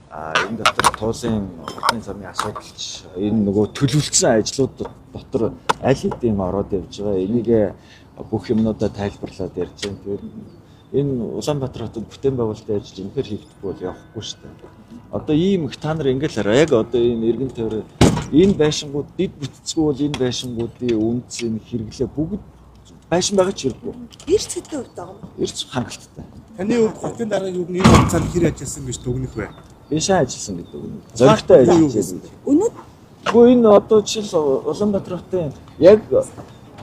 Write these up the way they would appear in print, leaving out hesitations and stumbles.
Энэ дотор туулын хотын замын асуудалч энэ нөгөө төлөвлөсөн ажлууд дотор аль хэдийн ороод явж байгаа. Энийг бүх юмнуудаа тайлбарлаад ярьж байна. Тэгэхээр энэ Улаанбаатар хотод бүтээн байгуулалтын ажил үнэхээр хийгдэхгүй бол явахгүй шүү дээ. Одоо ийм их та нар ингээл хараа. Яг одоо энэ эргэн тойрон энэ байшингууд дэд бүтцгүй бол энэ байшингуудын үнц, энэ хэрэглээ бүгд байшин байгаа ч хэрэггүй. Эрс хэдэн хувьд байгаа юм? Эрс хангалттай. Таны хувьд хотын дарга юу энэ хугацаанд хэр ажилласан гэж дүгнэх вэ? Би сайн ажилласан гэдэг үг. Зоригтой ажилласан гэдэг. Өнөөдөр Гэхдээ энэ одоо жишээл Улаанбаатар хотын яг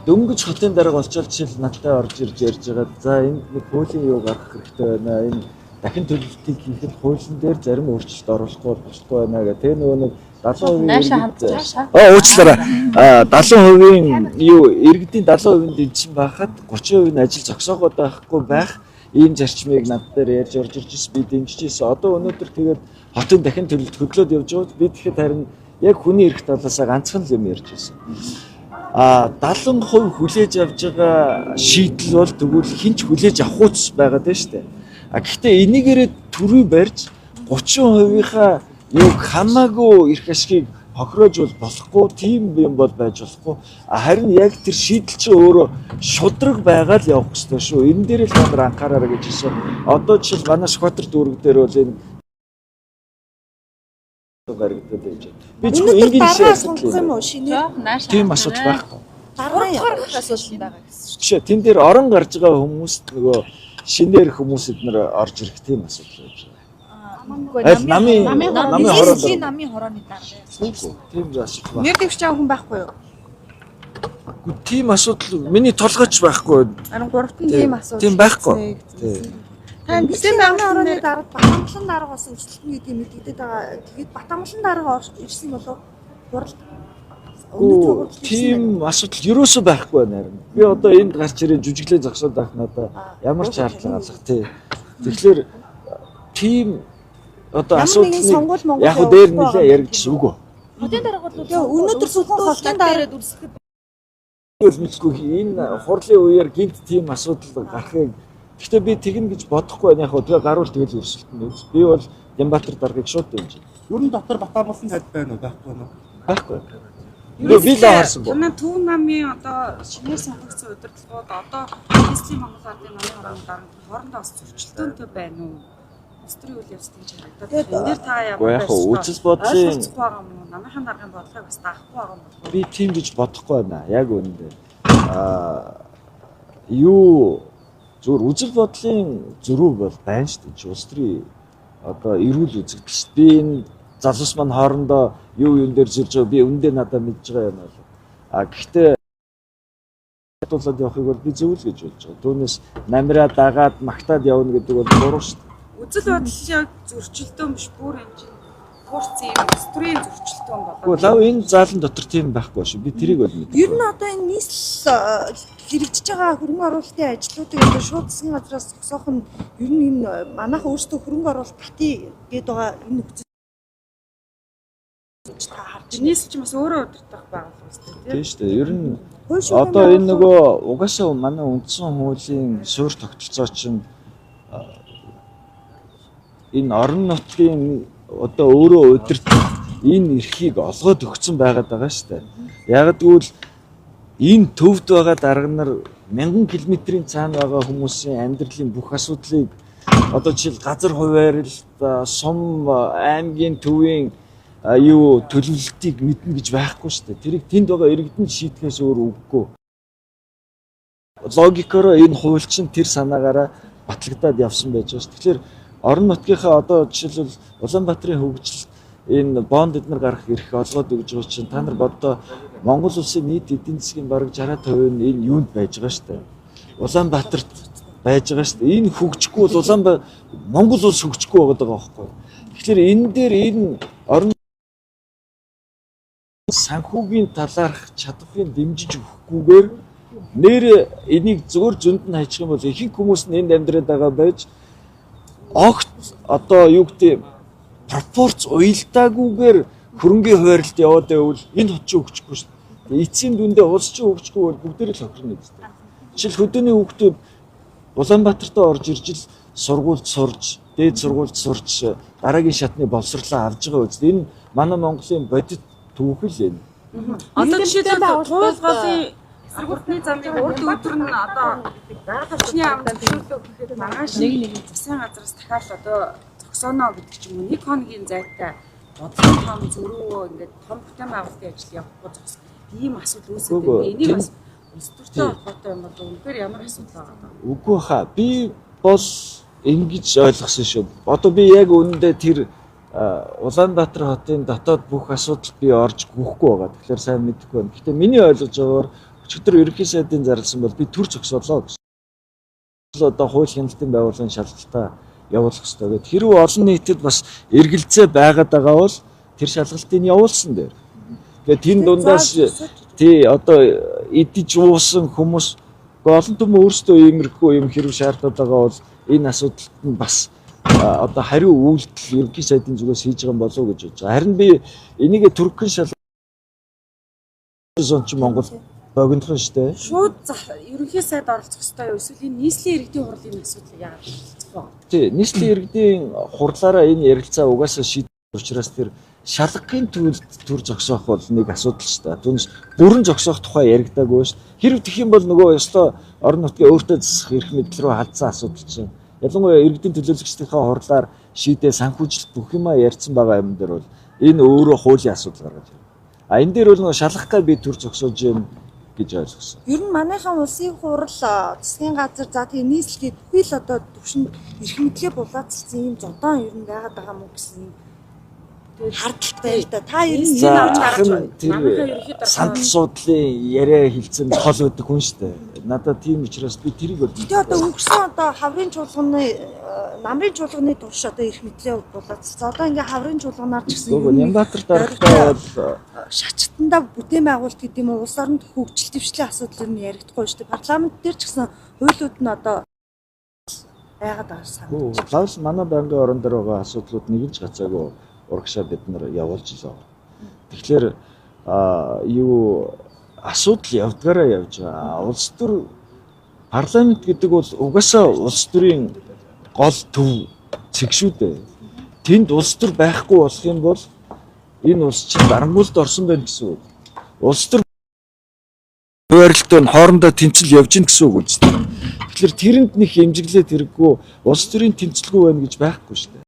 дөнгөж хотын дарга болчоод жишээл надтай орж ирж ярьж байгаа. За, энд нэг хуулийн юу гаргах хэрэгтэй байна. Энэ дахин төлөвлөлтийг хийхэд хуулийн дээр зарим өөрчлөлт оруулахгүй бол болохгүй байна гэх. Тэгээ нөгөө нэг 70% Наашаа хандж. Аа, уучлаарай. Аа, 70% юу иргэдийн 70% нь дэмжин байхад 30% нь ажил зогсоогоод байхгүй байх ийм зарчмыг над дээр ярьж орж ирж ирсэн, би дэмжиж ирсэн. Одоо өнөөдөр тэгээд хотын дахин төлөлт хөдлөөд явж байгаа. Би тэгэхэд харин яг хүний эрх талаасаа ганцхан л юм ярьж ирсэн. А 70% хүлээж авч байгаа шийдэл бол тэгвэл хэн ч хүлээж авах үс байгаад байна шүү дээ. А гэхдээ энийгээрээ төрүй барьж 30%-ийнхаа юг хамаагүй эрх ашгийг хохироож бол болохгүй, тийм юм бол байж болохгүй. А харин яг тэр шийдэл чинь өөрөө шудраг байгаа л явах хэрэгтэй шүү. Энэ дээр л та нар анхаараарай гэж хэлсэн. Одоо жишээл манай Сүхбаатар дүүрэг дээр бол энэ баригдаад байж байна. Би зөвхөн өнөөдөр энгийн жишээ дараа ярьсан сонгох юм уу? Шинээр Жоох наашаа. Тийм асуудал байхгүй. дараа Гурав дахь асуудал байгаа гэсэн шүү. Биш ээ, тэн дээр орон гарч байгаа хүмүүст нөгөө шинээр хүмүүс эднэр орж ирэх тийм асуудал байж байгаа. Үгүй. Аль намын намын хороонд нийслэлийн намын хорооны дарга. Үгүй, тийм асуудал байхгүй. Нэр дэвшиж байгаа хүн байхгүй юу? Үгүй, тийм асуудал миний толгойч байхгүй. Харин гуравтан тийм асуудал. Тийм байхгүй. Тийм. Та Бүтээн бүтээн намын байгуулалтын хорооны дарга Батамлан дарга бас өрсөлдөнө гэдгийг мэдэгдээд байгаа. Тэгээд Батамлан дарга орж ирсэн болов хуралд өнөөдөр Үгүй, хурал ирсэн тийм асуудал ерөөсөө байхгүй байна харин. Би одоо энд гарч ирээ жүжиглээ зогсоод байх надаа ямар ч шаардлага алга тий. Тэгэхээр тийм одоо Ямар нэгэн асуудлыг сонгуул Монгол яг хөө дээр явуулахгүй нэлээ байгаа яригдчихсэн үгүй. Хотын дарга бол Тэгээ өнөөдөр зөвхөн хотын дарга дүрсэхэд Мэдэхгүй, энэ хурлын үеэр гинт тийм асуудал гарахыг гэхдээ би тэгнэ гэж бодохгүй байна. Яг хөө тэгээ гарвал тэгэл өрсөлдөнө. Би бол Нямбатар даргыг шууд дэмжинэ. Ер нь дотор Батамлан танд байна уу, байхгүй юу? Байхгүй. Нөгөө би л харсан боо. Танай Төв намын одоо шинээр сонгогдсон удирдлагууд одоо нийслэлийн Монгол Ардын намын хорооны дарга хоорондоо бас зөрчилдөөнтэй байна уу? Улс төрийн үйл явц тэгж харагдаад Тэгээд, байна. Энэ дээр та ямар Гэхдээ яг хөө үзэл бодлын ойлголцохгүй байгаа юм уу? Намынхаа даргын бодлогыг бас даахгүй байгаа юм болов уу? би тийм гэж бодохгүй байна. Яг үнэндээ. Аа, юу зүгээр үзэл бодлын зөрүү бол байна шүү дээ. Чи улс төрийн одоо эрүүл үзэгдэл шүү дээ. Би энэ залуус маань хоорондоо юу юун дээр зөрж байгаа би үндэ надад мэдж байгаа юм бол. А гэхдээ хадуулаад явахыг бол би зөв л гэж бодож байгаа. Түүнээс намираа дагаад магтаад явна гэдэг бол буруу шүү дээ. Үзэл бодлын яг зөрчилдөөн биш, бүр энэ чинь хурц юм улс төрийн зөрчилдөөн болоод. Гэхдээ лав энэ заалан дотор тийм байхгүй шүү. Би тэрийг бол мэдээ. Ер нь одоо энэ нийслэл хэрэгжиж байгаа хөрөнгө оруулалтын ажлуудыг одоо шууд засгийн газраас зогсоох нь ер нь энэ манайхан өөрсдөө хөрөнгө оруулалт татъя гэдээ байгаа энэ нөхцөл гэж та харж байна. Нийслэл чинь бас өөрөө удирдах байгууллага үстэй тийм. Тийм шүү дээ. Ер нь Хууль шүүхийн одоо энэ байгууллага- нөгөө угаасаа манай үндсэн хуулийн суурь тогтолцоо чинь энэ орон нутгийн одоо өөрөө удирдах энэ эрхийг олгоод өгсөн байгаад байгаа шүү дээ. Яг гэвэл энэ төвд байгаа дарга нар мянган километрийн цаана байгаа хүмүүсийн амьдралын бүх асуудлыг одоо жишээл газар хуваарлалт, сум аймгийн төвийн юу төлөвлөлтийг мэднэ гэж байхгүй шүү дээ. Тэрийг тэнд байгаа иргэдэн шийдэхээс өөр үггүй. Логикороо энэ хууль чинь тэр санаагаараа батлагдаад явсан байж байгаа шүү. Тэгэхээр орон нутгийнхаа одоо жишээлбэл Улаанбаатарын хөгжил энэ бонд эднэр гарах эрх олгоод өгж байгаа чинь та нар боддоо Монгол улсын нийт эдийн засгийн бараг 60% нь энэ юунд байж байгаа шүү дээ. Улаанбаатарт байж байгаа шүү дээ. Энэ хөгжихгүй бол Улаанбаатар Монгол улс хөгжихгүй байгаа даа байхгүй. Тэгэхээр энэ дээр энэ орон санхүүгийн талаарх чадварыг дэмжиж өгөхгүйгээр нэр энийг зөвөр зөнд нь хайчих юм бол ихэнх хүмүүс нь энд амьдраад байгаа байж огт одоо юу гэдэг пропорц уялдаагүйгээр хөрөнгийн хуваарлалт яваад байвал энэ хот чинь хөгжихгүй шүү дээ. Эцсийн дүндээ улс чинь хөгжихгүй бол бүгдээр л хохирно гэдэг. Жишээл хөдөөний хүүхдүүд Улаанбаатартаа орж ирж л сургуульд сурж дээд сургуульд сурч дараагийн шатны боловсрлоо авж байгаа үст. Энэ манай Монголын бодит түүхэл энэ. Одоо Нийгэмтэй жишээлбэл байгууллагууд, туул голын эсрэг замыг урд өдөр нь одоо хүчний яам зөвшөөрлөө гэхэд маргааш нэг нэг засгийн газраас дахиад одоо зогсооно гэдэг ч юм уу, нэг хоногийн зайтай бодлогын том зөрүүгөө ингээд том бүтээн байгуулалтын ажил явахгүй зогс ийм асуудал үүсээд Үгүй, байна. Энийг тийм. бас улс төртэй холбоотой юм бол үнэхээр ямар асуудал байгаа вэ? Үгүй хаа. Би бол ингэж ойлгосон шүү. Одоо би яг үүндээ тэр Улаанбаатар хотын дотоод бүх асуудалд би орж гүхгүй байгаа. Тэгэхээр сайн мэдэхгүй байна. Гэхдээ миний ойлгож байгаагаар өчигдөр ерөнхий сайдын зарласан бол би төр зогсоолоо гэсэн. Одоо хууль хяналтын байгууллагын шалгалтаа явуулах ёстой гэдэг. Хэрвээ олон нийтэд бас эргэлзээ байгаад байгаа бол тэр шалгалтыг явуулсан дээр. Тэгээд тэн дундаас тий одоо идэж уусан хүмүүс олон түмэн өөрсдөө иймэрхүү юм хэрэг шаардаад байгаа бол энэ асуудалд нь бас одоо хариу үйлдэл ерөнхий сайдын зүгээс хийж байгаа юм болов уу гэж бодож байгаа. Харин би энийгээ түркэн шалгасан чинь Монгол богинохон шүү дээ. Шууд ерөнхий сайд оролцох ёстой юу? Эсвэл энэ нийслэлийн иргэдийн хурлын асуудлыг яагаад оролцох вэ? Тий, нийслэлийн иргэдийн хурлаараа энэ ярилцаа угаасаа шийдэх учраас тэр шалгахын тулд төр зогсоох бол нэг асуудал шүү дээ. Түүнээс бүрэн зогсоох тухай яригдаагүй шүү дээ. Хэрв тэгэх юм бол нөгөө ёстой орон нутгийн өөртөө засах эрх мэдэл рүү халдсан асуудал чинь. Ялангуяа иргэдийн төлөөлөгчдийнхээ хурлаар шийдээ санхүүжилт бүх юмаа ярьсан байгаа юм дээр бол энэ өөрөө хуулийн асуудал гаргаж ирнэ. А энэ дээр бол нөгөө шалгах га би төр зогсоож юм гэж ойлгосон. Ер нь манайхан улсын хурал, засгийн газар, за тэгээ нийслэл гээд бүхий л одоо төвшөнд эрх мэдлээ булаацалсан ийм зодоон ер нь байгаад байгаа мó гэсэн юм хардталт байна л да. Та ер нь За энэ авч ах гаргаж нь тэр Манайхаа ерөнхий дарга- сандал суудлын яриа хилцэн хол байдаг хүн шүү дээ. Надад тийм учраас би тэрийг бол Тэгээ одоо өнгөрсөн одоо хаврын чуулганы намрын чуулганы турш одоо эрх мэдлээ булаацалсан. Одоо ингээ хаврын чуулганаар ч гэсэн Үгүй ер нь Нямбатар даргатай бол шачтандаа бүтээн байгуулалт гэдэг юм уу, улс оронд хөгжил дэвшлийн асуудал ер нь ярихдаггүй шүү дээ. Парламент дээр ч гэсэн хуулиуд нь одоо байгаад байгаа санагдаж. Лавс манай байнгын орон дээр байгаа асуудлууд нэг нь ч гацаагүй урагшаа бид нар явуулж лээ. Тэгэхээр юу асуудал явдгаараа явж байгаа. Улс төр парламент гэдэг бол угаасаа улс төрийн гол төв цэг шүү дээ. Тэнд улс төр байхгүй болох юм бол энэ улс чинь дарангуйлд орсон байна гэсэн үг. Улс төр хуваарлтын нь хоорондоо тэмцэл явж гин гэсэн үг үст. Тэгэхээр тэрэнд нэг хэмжиглээд хэрэггүй улс төрийн тэмцэлгүй байна гэж байхгүй шүү дээ.